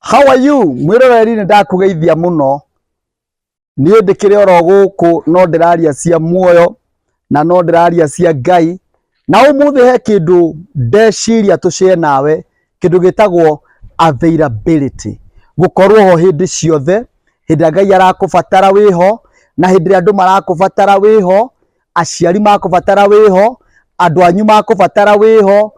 How are you? Mwĩroreri nĩ ndakũgeithia mũno. Niĩ ndĩkĩrĩ oro gũkũ no ndĩraria cia muoyo na no ndĩraria cia Ngai. Na ũmũthĩ he kĩndũ ndeciria tũshare nawe, kĩndũ gĩtagwo availability. Gũkorwo ho hĩndĩ ciothe, hĩndĩ ĩrĩa Ngai arakũbatara wĩho, na hĩndĩ ĩrĩa andũ marakũbatara wĩho, aciari makũbatara wĩho, andũ anyu makũbatara wĩho,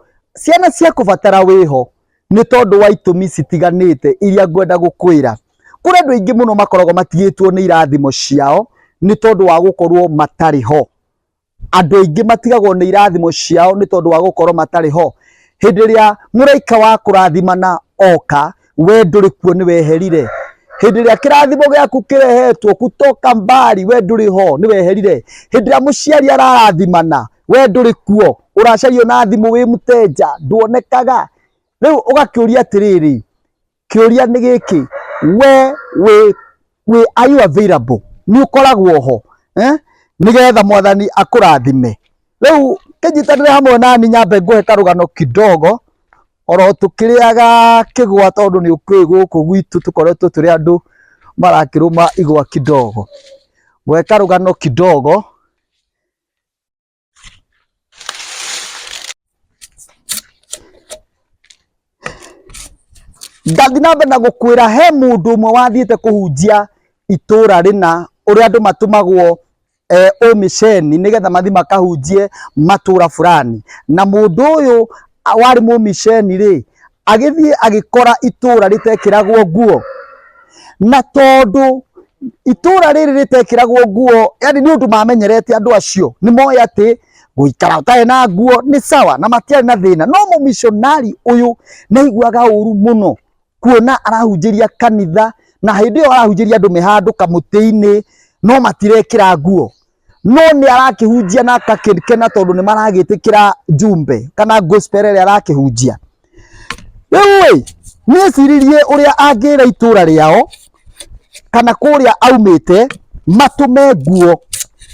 ciana ciakũbatara wĩho. Nĩ tondũ wa itũmi citiganĩte iria ngwenda gũkwĩra. Kũrĩ andũ aingĩ mũno makoragwo matigĩtwo nĩ irathimo ciao nĩ tondũ wa gũkorwo matarĩ ho. Andũ aingĩ matigagwo nĩ irathimo ciao nĩ tondũ wa gũkorwo matarĩ ho. Hĩndĩ ĩrĩa mũraika wa kũrathimana oka, we ndũrĩ kuo nĩ weherire. Hĩndĩ ĩrĩa kĩrathimo gĩaku kĩrehetwo kutoka mbali, we ndũrĩ ho nĩ weherire. Hĩndĩ ĩrĩa mũciari ararathimana, we ndũrĩ kuo, ũracario na thimũ wĩ mũteja, nduonekaga. Rĩu ũgakĩũria atĩrĩrĩ, kĩũria nĩ gĩkĩ, we wĩ wĩ are you available? Nĩ ũkoragwo ho eh? Nĩgetha mwathani akũrathime. Rĩu kĩnyitanĩre hamwe nani nyambe ngũhe karũgano kidogo oro tũkĩrĩaga kĩgwa tondũ nĩ ũkĩũĩ gũkũ gwitũ tũkoretwo tũrĩ andũ marakĩrũma igwa kidogo. Ngũhe karũgano kidogo. Ndathiĩ na mbere na gũkwĩra he mũndũ ũmwe wathiĩte kũhunjia itũra rĩna ũrĩa andũ matũmagwo ũmĩceni nĩgetha mathiĩ makahunjie matũra fulani. Na mũndũ ũyũ warĩ mũmiceni rĩ, agĩthiĩ agĩkora itũra rĩtekĩragwo nguo. Na tondũ itũra rĩrĩ rĩtekĩragwo nguo, yani nĩ ũndũ mamenyerete andũ acio, nĩ moĩ atĩ gũikara ũtarĩ na nguo nĩ sawa na matiarĩ na thĩna. No mũmiconarĩ ũyũ nĩ aiguaga ũru mũno kuona arahunjĩria kanitha na hĩndĩ ĩyo arahunjĩria andũ me handũ kamũtĩ-inĩ no matirekĩra nguo. No nĩ arakĩhunjia na agakĩkena tondũ nĩ maragĩtĩkĩra jumbe kana gospel ĩrĩa arakĩhunjia. Rĩu ĩ, nĩ eciririe ũrĩa angĩra itũra rĩao kana kũrĩa aumĩte matũme nguo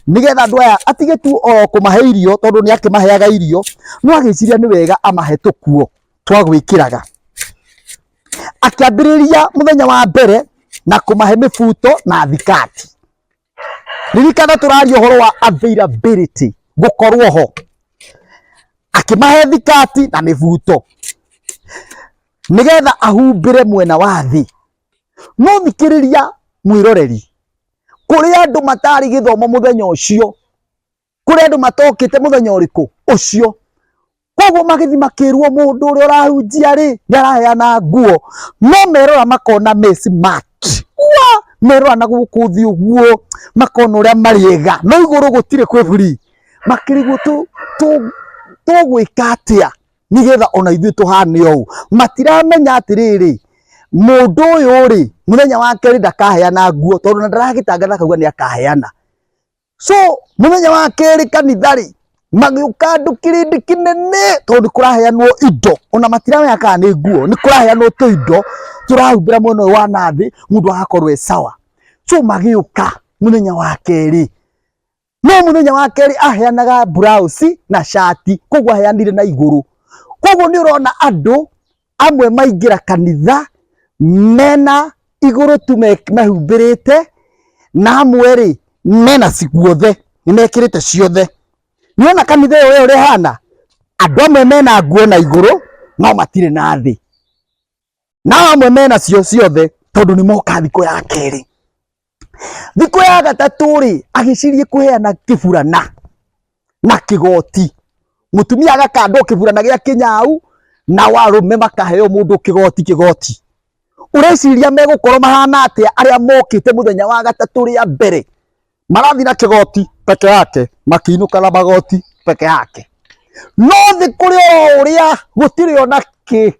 nĩgetha andũ aya atige tu o kũmahe irio tondũ nĩ akĩmaheaga irio, no agĩciria nĩ wega amahe tũkuo twa gwĩkĩraga. Akĩambĩrĩria mũthenya wa mbere na kũmahe mĩbuto na thikati. Ririkana tũraria ũhoro wa availability, gũkorwo ho. Akĩmahe thikati na mĩbuto nĩgetha ahumbĩre mwena wa thĩ. No thikĩrĩria mwĩroreri, kũrĩ andũ matarĩ gĩthomo mũthenya ũcio, kũrĩ andũ matokĩte mũthenya ũrĩkũ ũcio. Koguo magĩthiĩ makĩrwo mũndũ ũrĩa ũrahunjia rĩ nĩ araheana nguo, no merora makona me smart. Wa merora na gũkũ thĩ ũguo makona ũrĩa marĩ ega, no igũrũ gũtirĩ kwĩ free. Makĩrigwo tũgwĩka atĩa nĩgetha ona ithuĩ tũhane ũũ. Matiramenya atĩrĩrĩ, mũndũ ũyũ rĩ mũthenya wa kerĩ ndakaheana nguo tondũ ona ndaragĩtangatha akauga nĩ akaheana. So mũthenya wa kerĩ kanitha rĩ magĩũka andũ kĩrĩndĩ kĩnene tondũ nĩ kũraheanwo indo ona matiramenya kana nĩ nguo nĩ kũraheanwo tũindo tũrahumbĩra mwena ũyũ wa nathĩ mũndũ agakorwo e sawa. So magĩũka mũthenya wa kerĩ, no mũthenya wa kerĩ aheanaga blouse na cati koguo aheanire na igũrũ. Koguo nĩ ũrona andũ amwe maingĩra kanitha mena igũrũ tu mehumbĩrĩte na amwe rĩ mena guothe nĩ mekĩrĩte ciothe. Nĩwona kanitha ĩyo ũrĩa ĩhana, andũ amwe mena nguo na igũrũ no matirĩ na thĩ, na amwe mena cio ciothe tondũ nĩ moka thikũ ya kerĩ. Thikũ ya gatatũ rĩ, agĩciria kũheana kĩburana na kĩgoti. Mũtumia agakandwo kĩburana gĩa kĩnyau nao arũme makaheo mũndũ kĩgoti kĩgoti. Ũreciria megũkorwo mahana atĩa arĩa mokĩte mũthenya wa gatatũ rĩa mbere? Marathiĩ na kĩgoti peke yake, makĩinũka na magoti peke yake. No thĩ kũrĩ o ũrĩa gũtirĩ ona kĩ.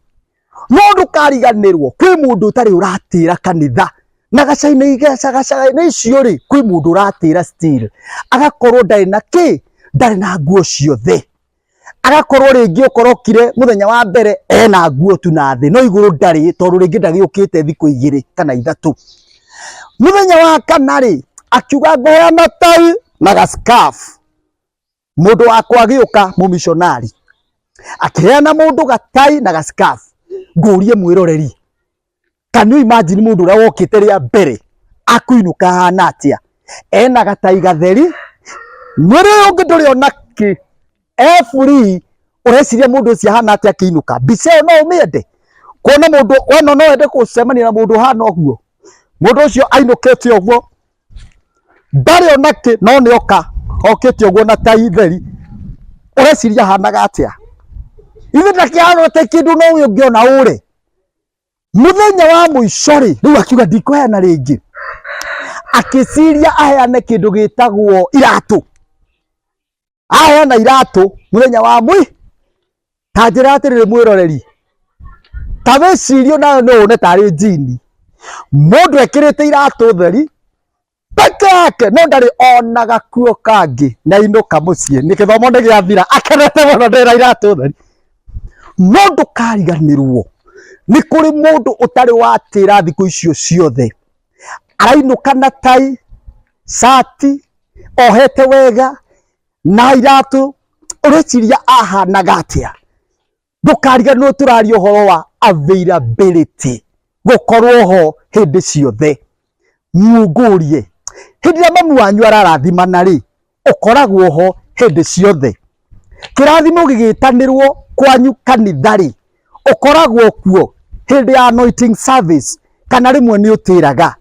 No ndũkariganĩrwo kwĩ mũndũ ũtarĩ ũratĩra kanitha na gacainĩ icio rĩ, kwĩ mũndũ ũratĩra still agakorwo ndarĩ na kĩ, ndarĩ na nguo ciothe, agakorwo rĩngĩ okorwo okire mũthenya wa mbere ena nguo tu na thĩ no igũrũ ndarĩ tondũ rĩngĩ ndagĩũkĩte thikũ igĩrĩ kana ithatũ. Mũthenya wa kana rĩ, akiuga ngũheana tai na ga scarf. Mũndũ wakwa agĩũka mũmiconarĩ akĩheana mũndũ gatai na ga scarf. Ngũrie mwĩroreri, Can you imagine mũndũ ũrĩa wokĩte rĩa mbere akũinũka ahana atĩa? Ena gatai gatheri, mwĩrĩ ũyũ ũngĩ ndũrĩ ona kĩ, e free. Ũreciria mũndũ ũcio ahana atĩa akĩinũka? Mbica ĩyo no ũmĩende kuona mũndũ wona? No wende gũcemania na mũndũ ũhana ũguo? Mũndũ ũcio ainũkĩte ũguo, ndarĩ ona kĩ, no nĩ oka okĩte ũguo na tai theri, ũreciria ahanaga atĩa? Ithe ndakĩhana kĩndũ, no ũyũ ũngĩona ũre muthenya wa mũico rĩ, rĩu akiuga ndikũheana rĩngĩ, akĩciria aheane kĩndũ gĩtagwo iratũ. Aheana iratũ mũthenya wa mũi. Ta njĩra atĩrĩrĩ mwĩroreri, ta wĩcirie nawe, no wone tarĩ njini mũndũ ekĩrĩte iratũ theri peke yake, no ndarĩ ona gakuo kangĩ, na inũka mũciĩ nĩ gĩthomo nĩ gĩathira, akenete mũno ndĩra iratũ theri. No ndũkariganĩrwo nĩ kũrĩ mũndũ ũtarĩ watĩra thikũ icio ciothe, arainũka na tai, cati ohete wega na iratũ. Ũreciria ahanaga atĩa? Ndũkariganĩrwo tũraria ũhoro wa availability, gũkorwo ho hĩndĩ ciothe. Ngũrie, hĩndĩ ĩrĩa mamu wanyu ararathimana rĩ, ũkoragwo ho hĩndĩ ciothe? Kĩrathimo gĩgĩtanĩrwo kwanyu kanitha rĩ, ũkoragwo kuo hĩndĩ ya anointing service, kana rĩmwe nĩ ũtĩraga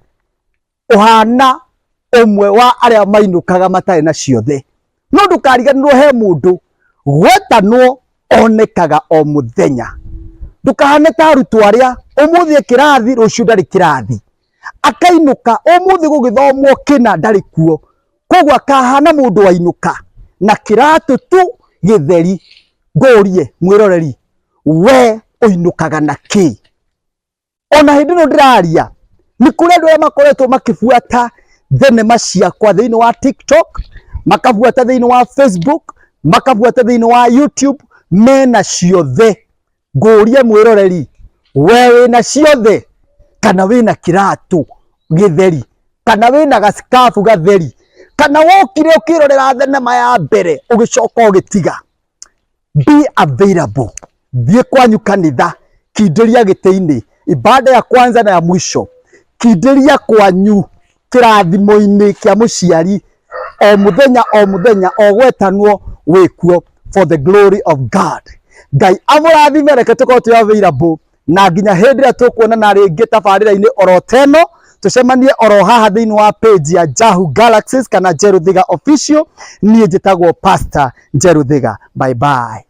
ũhana ũmwe wa arĩa mainũkaga matarĩ na ciothe? No ndũkariganĩrwo he mũndũ gwetanwo onekaga o mũthenya. Ndũkahane ta arutwo arĩa ũmũthĩ e kĩrathi, rũciũ ndarĩ kĩrathi, akainũka ũmũthĩ gũgĩthomwo kĩna ndarĩ kuo. Koguo akahana mũndũ wainũka na kĩratũ tu gĩtheri. Ngũrie mwĩroreri, we ũinũkaga na kĩ? Ona hĩndĩ ĩno ndĩraria, nĩ kũrĩ andũ arĩa makoretwo makĩbuata thenema ciakwa thĩinĩ wa TikTok, makabuata thĩinĩ wa Facebook, makabuata thĩinĩ wa YouTube, mena ciothe. Ngũrie mwĩroreri, we wĩna ciothe, kana wĩna kĩratũ gĩtheri, kana wĩna gacikabu gatheri, kana wokire ũkĩrorera thenema ya mbere ũgĩcoka ũgĩtiga? Be available. Thiĩ kwanyu kanitha, kindĩria gĩtĩ-inĩ ibada ya kwanza na ya mwisho, kindĩria kwanyu kĩrathimo-inĩ kĩa mũciari o mũthenya o mũthenya, o gwetanwo wĩkuo, for the glory of God. Ngai amũrathime. Reke tũkorwo twĩ available, na nginya hĩndĩ ĩrĩa tũkuonana rĩngĩ tabarĩra-inĩ oro teno, tũcemanie oro haha thĩinĩ wa page ya Jahu Galaxies kana Njerũ Thiga Official. Niĩ njĩtagwo Pastor Njerũ Thiga. Bye bye.